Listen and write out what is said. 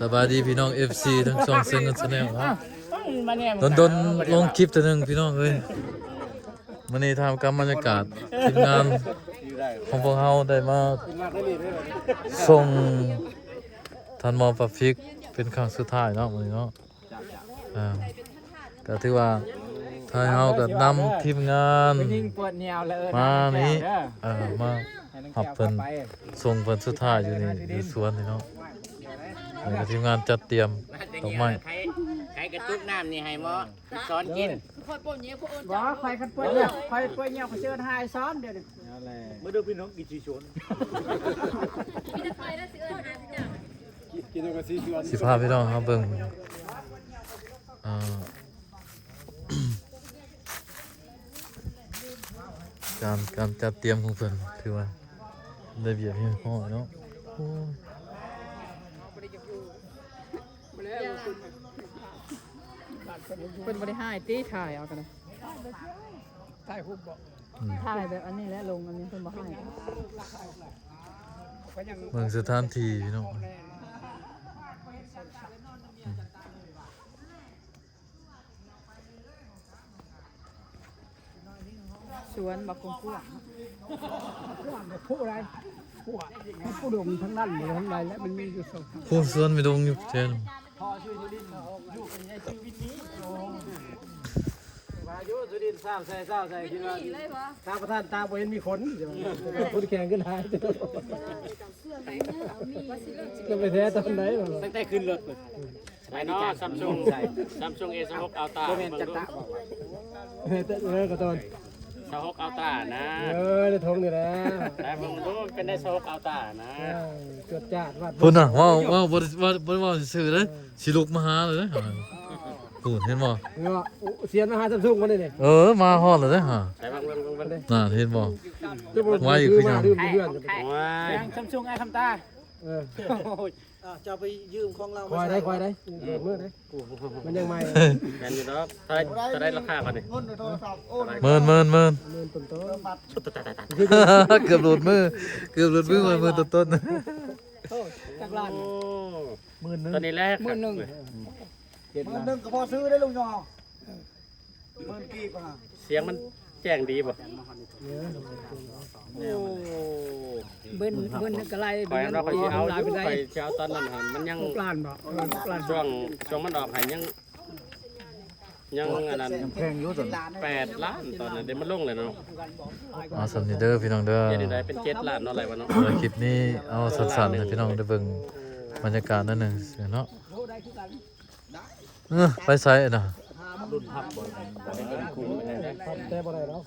ສະບາຍດີພີ່ນ້ອງ ເອັຟຊີ ທັງຊ່ອງເຊິ່ງກັນ Channel ເນາະ ດົນໆລົງຄລິບເທື່ອໜຶ່ງພີ່ນ້ອງເອີຍ. ມື້ນີ້ຖ່າຍກັບບັນຍາກາດ ທີມງານຂອງພວກເຮົາໄດ້ມາສົ່ງທ່ານໝໍປາຟິກເປັນຄັ້ງສຸດທ້າຍເນາະ ມື້ນີ້ເນາະ. ອ່າ ກໍຖືວ່າທາງເຮົາກໍນຳທີມງານມານີ້ ເອີ ມາຮັບເພິ່ນ ສົ່ງເພິ່ນສຸດທ້າຍຢູ່ນີ້ ຢູ່ສວນນີ້ເນາະ. ນີ້ກໍທີມງານຈັດຕຽມດອກໄມ້ ໃຜ ໃຜກະຕຸກນ້ຳນີ້ໃຫ້ໝໍສອນກິນ. ບໍ່ ຂ້ອຍຄັນປ່ວຍ ຂ້ອຍປ່ວຍຍ່ຽວ ຂ້ອຍເຊີນຫາຍຊ້ອນດຽວນີ້. ມາເດີພີ່ນ້ອງກິນຊີຊວນ ມີແຕ່ຂ້ອຍແລ້ວຊິເອີ້ນຫາເຈົ້າ. ກິນ ກິນກັບຊີຊວນ ຊິພາພີ່ນ້ອງເຮົາເບິ່ງ ອ່າ ການ ການຈັດຕຽມຂອງເພິ່ນ ຖືວ່າໄດ້ວຽກຮຽບຮ້ອຍເນາະ. ໂອ້ ເພິ່ນບໍ່ໄດ້ຮ້າຍຕິ ຖ່າຍເອົາກໍໄດ້ ຖ່າຍຮູບບໍ ອືມ ຖ່າຍແບບອັນນີ້ແຫຼະ ລົງອັນນີ້ເພິ່ນບໍ່ຮ້າຍ. ເບິ່ງສະຖານທີ່ພີ່ນ້ອງ ອືມ. ສວນບັກກວາງໆ ກວ້າງແບບຜູ້ໃດ ຜູ້ ຜູ້ດົງທັງນັ້ນ ບໍ່ທັງໃດ ແລະມັນມີຢູ່ສອງ ຜູ້ສວນມີດົງຢູ່ແທ້. ພາຍຸສຸລິນ ຊາວໃສ່ ຊາວໃສ່ ຄິດວ່າ ຕາປະທານຕາບໍ່ເຫັນມີຂົນ ຂົນແຂງຂຶ້ນຫຼາຍ ຈະໄປແທ້ຕອນໃດ ຕັ້ງແຕ່ຂຶ້ນລົດພຸ້ນ. ໄປເນາະ Samsung Samsung A ຊາວຫົກ Ultra ບໍ່ແມ່ນຈັກຕະ ເອີ ກະຕອນ ຊາວຫົກ Ultra ນະ ເອີ ໃນຖົງນີ້ແຫຼະ ໄດ້ເບິ່ງດູ ເປັນໄດ້ ຊາວຫົກ Ultra ນະ ເອີ ຈວດຈາດວາດ ພຸ້ນນະ ເວົ້າ ເວົ້າ ບໍ່ໄດ້ ເວົ້າ ບໍ່ໄດ້ເວົ້າຊື່ໆເດ້ ຊິລຸກມາຫາເລີຍເດ້ ພຸ້ນເຫັນບໍ່ ເນາະ ສຽນມາຫາ Samsung ມື້ນີ້ນີ້ ເອີ ມາຮອດແລ້ວເດ້ຫາ ໄປເບິ່ງ ເບິ່ງ ເບິ່ງ ນັ້ນເຫັນບໍ່ ໄວຄືຫຍັງ ລືມຢູ່ເຮືອນ ໂອ້ຍ Samsung ອ້າຍຄຳຕາ ເອີ ເຈົ້າໄປຢືມຂອງລາວ ຄອຍໄດ້ ຄອຍໄດ້ ເປີດມື້ໄດ້ ມັນຍັງໃໝ່ ແມ່ນຢູ່ດອກ ເທົ່າໃດ ເທົ່າໃດລາຄາກ່ອນນີ້ ເງິນໂທລະສັບ ໂອ້ຍ ໝື່ນ ໝື່ນ ໝື່ນ ໝື່ນຕົ້ນໆ ເກືອບຫຼຸດມື ເກືອບຫຼຸດມື ໝື່ນຕົ້ນໆ ໂອ້ ຈັກລ້ານ ໂອ້ ໝື່ນໜຶ່ງ ຕອນນີ້ແລະ ໝື່ນໜຶ່ງ ໝື່ນໜຶ່ງກໍພໍຊື້ໄດ້ລຸງຍອ ໝື່ນກີບຫາ ສຽງມັນແຈ້ງດີບໍ່ ໂອ້ ເບິ່ນ ເບິ່ນກໍໄລ່ ຂ້ອຍວ່າຂ້ອຍຊິເອົາຢູ່ ຂ້ອຍຊິເອົາຕອນນັ້ນຫັ້ນ ມັນຍັງ ຫົກລ້ານບໍ່ ຫົກລ້ານ ຊ່ວງ ຊ່ວງມັນອອກໃຫ້ຍັງ ຍັງອັນນັ້ນ ຍັງແພງຢູ່ຕອນນັ້ນ ແປດລ້ານຕອນນັ້ນ ດຽວມັນລົງແລ້ວເນາະ ເອົາສ່ຳນີ້ເດີພີ່ນ້ອງເດີ ດຽວນີ້ໄດ້ເປັນເຈັດລ້ານເນາະ ໄລ່ວ່າເນາະ ຄລິບນີ້ເອົາສັ້ນໆໃຫ້ພີ່ນ້ອງໄດ້ເບິ່ງບັນຍາກາດໜ້ອຍໜຶ່ງເນາະ ເອີ ໄປໃສນະ ລຸ້ນພັບ ແຕ່ບໍ່ໄດ້ແລ້ວ